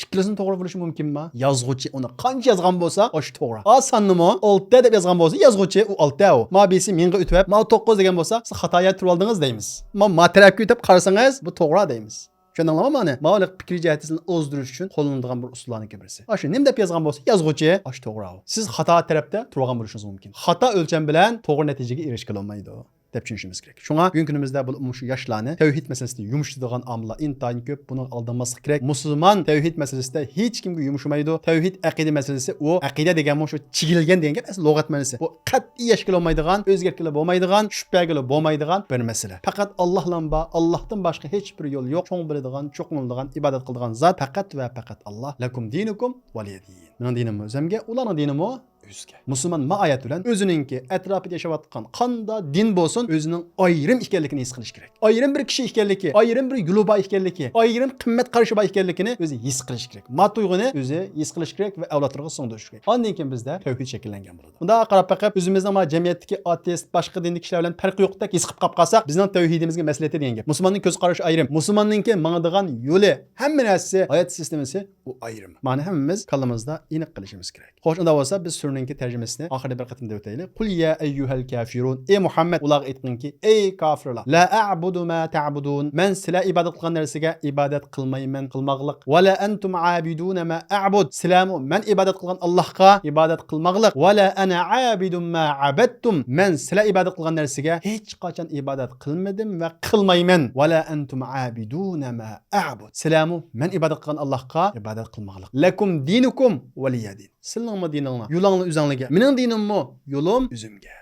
ئىككىلىسىنىڭ توغرا بولۇشى مۇمكىنما؟ يازغۇچى ئۇنى قانچە يازغان بولسا، ئاشۇ توغرا. ئا ساننىمۇ ئالتە دەپ يازغان بولسا يازغۇچى، ئۇ ئالتە ئۇ. ما بىرسى مىڭغا ئۆتۈپ، ما توققۇز دېگەن بولسا، سىز خاتا يەردە تۇرۇۋالدىڭىز دەيمىز. ما، ما تەرەپكە ئۆتۈپ قارىسىڭىز، بۇ توغرا دەيمىز. چۈشەندىڭلارمۇ مانا؟ ماۋۇ پىكىر جەھەتتە سىزنى ئازدۇرۇش ئۈچۈن قوللىنىدىغان بىر ئۇسۇللارنىڭكى بىرسى. ئاشۇ نېمە دەپ يازغان بولسا يازغۇچى، ئاشۇ توغرا ئۇ. سىز خاتا تەرەپتە تۇرغان بولۇشىڭىز مۇمكىن. خاتا ئۆلچەم بىلەن توغرا نەتىجىگە ئېرىشكىلى بولمايدۇ دەپ چۈشىنىشىمىز كېرەك. شۇڭا بۈگۈنكى كۈنىمىزدە بۇ، مۇشۇ ياشلارنى تەۋھىد مەسىلىسىدە يۇمشىتىدىغان ئامىللار ئىنتايىن كۆپ. بۇنىڭغا ئالدانماسلىق كېرەك. مۇسۇلمان تەۋھىد مەسىلىسىدە ھېچكىمگە يۇمشىمايدۇ. تەۋھىد ئەقىدە مەسىلىسى، ئۇ ئەقىدە دېگەنمۇ شۇ چىگىلگەن دېگەن گەپ ئەمەس، لۇغەت مەنىسى. بۇ قەتئىي يەشكىلى بولمايدىغان، ئۆزگەرتكىلى بولمايدىغان، چۈشۈپ بەرگىلى بولمايدىغان بىر مەسىلە. پەقەت ئاللاھلا بار، ئاللاھتىن باشقا ھېچ بىر يول يوق. چوڭ بىلىدىغان، چوقۇنىدىغان، ئىبادەت قىلىدىغان زات پەقەت ۋە پەقەت ئاللاھ. لەكۇم دىنۇكۇم ۋەلىيە دىن. مېنىڭ دىنىممۇ ئۆزۈمگە، ئۇلارنىڭ دىنىمۇ ئۆزىگە. مۇسۇلمان ما ئايەت بىلەن ئۆزىنىڭكى ئەتراپىدا ياشاۋاتقان قانداق دىن بولسۇن، ئۆزىنىڭ ئايرىم ئىكەنلىكىنى ھېس قىلىشى كېرەك. ئايرىم بىر كىشى ئىكەنلىكى، ئايرىم بىر يولى بار ئىكەنلىكى، ئايرىم قىممەت قارىشى بار ئىكەنلىكىنى ئۆزى ھېس قىلىشى كېرەك. ما تۇيغۇنى ئۆزى ھېس قىلىشى كېرەك ۋە ئەۋلادلىرىغا سىڭدۈرۈشى كېرەك. ئاندىن كېيىن بىزدە تەۋھىد شەكىللەنگەن بولىدۇ. بۇنداق قاراپ بېقىپ، ئۆزىمىزنىڭ ما جەمئىيەتتىكى ئاتېئىست، باشقا دىندىكى كىشىلەر بىلەن پەرقى يوقتەك ھېس قىلىپ قاپ قالساق، بىزنىڭ تەۋھىدىمىزگە مەسىلە يەتتى دېگەن گەپ. مۇسۇلماننىڭ كۆز قارىشى ئايرىم، مۇسۇلماننىڭكى ماڭىدىغان يولى، ھەممە نەرسىسى، ھايات سىستېمىسى ئۇ ئايرىم. مانا ھەممىمىز كاللىمىزدا ئېنىق قىلىشىمىز كېرەك. خوش، ئۇنداق بولسا بىز سۈرىنىڭكى تەرجىمىسىنى ئاخىرىدا بىر قېتىم دەۋېتەيلى. قۇل يا ئەييۇھەل كافىرۇن. ئەي مۇھەممەد، ئۇلارغا ئېيتقىنكى، ئەي كافىرلار. لا ئەئبۇدۇ ما تەئبۇدۇن. مەن سىلەر ئىبادەت قىلغان نەرسىگە ئىبادەت قىلمايمەن، قىلماقلىق. ۋە لا ئەنتۇم ئابىدۇنە ما ئەئبۇد. سىلەرمۇ مەن ئىبادەت قىلغان ئاللاھقا ئىبادەت قىلماقلىق. ۋە لا ئەنە ئابىدۇن ما ئەبەدتۇم. مەن سىلەر ئىبادەت قىلغان نەرسىگە ھېچ قاچان ئىبادەت قىلمىدىم ۋە قىلمايمەن. ۋە لا ئەنتۇم ئابىدۇنە ما ئەئبۇد. سىلەرمۇ مەن ئىبادەت قىلغان ئاللاھقا ئىبادەت قىلماقلىق. لەكۇم دىنۇكۇم ۋەلىيە دىن. سىلىنىڭمۇ دىنىڭلار، يولۇڭلار ئۆزۈڭلارگە. مېنىڭ دىنىممۇ، يولۇم ئۆزۈمگە.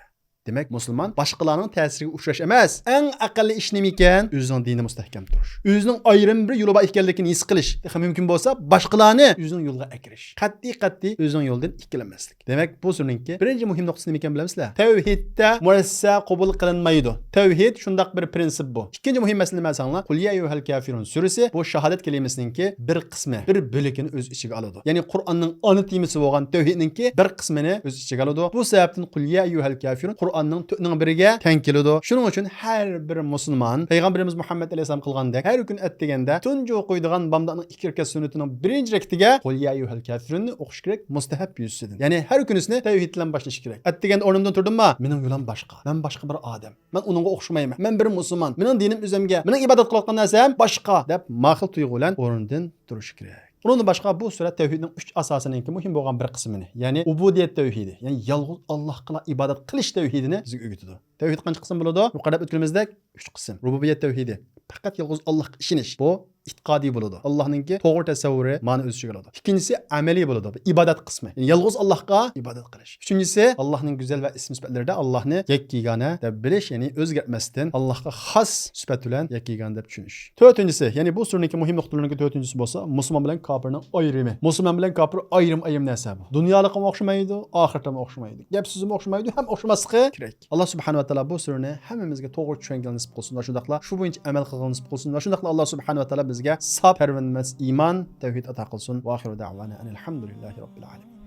دېمەك، مۇسۇلمان باشقىلارنىڭ تەسىرىگە ئۇچراش ئەمەس، ئەڭ ئەقەللىي ئىش نېمىكەن؟ ئۆزىنىڭ دىنىدا مۇستەھكەم تۇرۇش. ئۆزىنىڭ ئايرىم بىر يولى بار ئىكەنلىكىنى ھېس قىلىش. تېخى مۇمكىن بولسا، باشقىلارنى ئۆزىنىڭ يولىغا ئەكىرىش. قەتئىي، قەتئىي ئۆزىنىڭ يولىدىن ئىككىلەنمەسلىك. دېمەك، بۇ سۈرىنىڭكى بىرىنچى مۇھىم نۇقتىسى نېمىكەن بىلەمسىلەر؟ تەۋھىدتە مۇرەسسە قوبۇل قىلىنمايدۇ. تەۋھىد شۇنداق بىر پرىنسىپ بۇ. ئىككىنچى مۇھىم مەسىلە نېمە دېسەڭلار، قۇل يا ئەييۇھەل كافىرۇن سۈرىسى بۇ شاھادەت كەلىمىسىنىڭكى بىر قىسمى، بىر بۆلىكىنى ئۆز ئىچىگە ئالىدۇ. يەنى قۇرئاننىڭ ئانا تېمىسى بولغان تەۋھىدنىڭكى بىر قىسمىنى ئۆز ئىچىگە ئالىدۇ. بۇ سەۋەبتىن قۇل يا ئەييۇھەل كافىرۇن قۇرئاننىڭ تۆتنىڭ بىرىگە تەڭ كېلىدۇ. شۇنىڭ ئۈچۈن ھەر بىر مۇسۇلمان پەيغەمبىرىمىز مۇھەممەد ئەلەيھىسسالام قىلغاندەك ھەر كۈن ئەتىگەندە تۇنجى ئوقۇيدىغان بامداتنىڭ ئىككى رەكەت سۈننىتىنىڭ بىرىنچى رەكىتىگە قۇل يا ئەييۇھەل كافىرۇننى ئوقۇش كېرەك، مۇستەھەب يۈزىسىدىن. يەنى ھەر كۈنىسىنى تەۋھىد بىلەن باشلىشى كېرەك. ئەتىگەندە ئورنۇمدىن تۇردۇمما، مېنىڭ يولۇم باشقا، مەن باشقا بىر ئادەم، مەن ئۇنىڭغا ئوخشىمايمەن، مەن بىر مۇسۇلمان، مېنىڭ دىنىم ئۆزۈمگە، مېنىڭ ئىبادەت قىلىۋاتقان نەرسەم باشقا، دەپ ما خىل تۇيغۇ بىلەن ئورنىدىن تۇرۇشى كېرەك. ئۇنىڭدىن باشقا بۇ سۈرە تەۋھىدنىڭ ئۈچ ئاساسىنىڭكى مۇھىم بولغان بىر قىسمىنى، يەنى ئۇبۇدىيەت تەۋھىدى، يەنى يالغۇز ئاللاھقىلا ئىبادەت قىلىش تەۋھىدىنى بىزگە ئۆگىتىدۇ. تەۋھىد قانچە قىسىم بولىدۇ؟ يۇقىرىدا دەپ ئۆتكىنىمىزدەك ئۈچ قىسىم. رۇبۇبىيەت تەۋھىدى، پەقەت يالغۇز ئاللاھقا ئىشىنىش. بۇ ئېتىقادىي بولىدۇ. ئاللاھنىڭكى توغرا تەسەۋۋۇرى مانا ئۆز ئىچىگە ئالىدۇ. ئىككىنچىسى ئەمەلىي بولىدۇ. ئىبادەت قىسمى. يەنى يالغۇز ئاللاھقا ئىبادەت قىلىش. ئۈچىنچىسى ئاللاھنىڭ گۈزەل ۋە ئىسىم سۈپەتلىرىدە ئاللاھنى يەككە يېگانە دەپ بىلىش، يەنى ئۆزگەرتمەستىن ئاللاھقا خاس سۈپەت بىلەن يەككە يېگانە دەپ چۈشىنىش. تۆتىنچىسى، يەنى بۇ سۈرىنىڭكى مۇھىم نۇقتىلىرىنىڭكى تۆتىنچىسى بولسا مۇسۇلمان بىلەن كاپىرنىڭ ئايرىمى. مۇسۇلمان بىلەن كاپىر ئايرىم-ئايرىم نەرسە بۇ. دۇنيالىقىمۇ ئوخشىمايدۇ، ئاخىرەتلىمۇ ئوخشىمايدۇ. گەپ سۆزىمۇ ئوخشىمايدۇ ھەم ئوخشىماسلىقى كېرەك. ئاللا سۇبھانەھۇ ۋە تائالا بۇ سۈرىنى ھەممىمىزگە توغرا چۈشەنگىلى نېسىپ قىلسۇن ۋە شۇنداقلا شۇ بويىچە ئەمەل قىلغىلى نېسىپ قىلسۇن ۋە شۇنداقلا ئاللا سۇبھانەھۇ ۋە تائالا بىزگە ساپ پەرۋەنمەس ئىمان، تەۋھىد ئاتا قىلسۇن. ۋە ئاخىرۇ دەئۋانا ئەنىل ھەمدۇلىللاھى رەببىل ئالەمىن.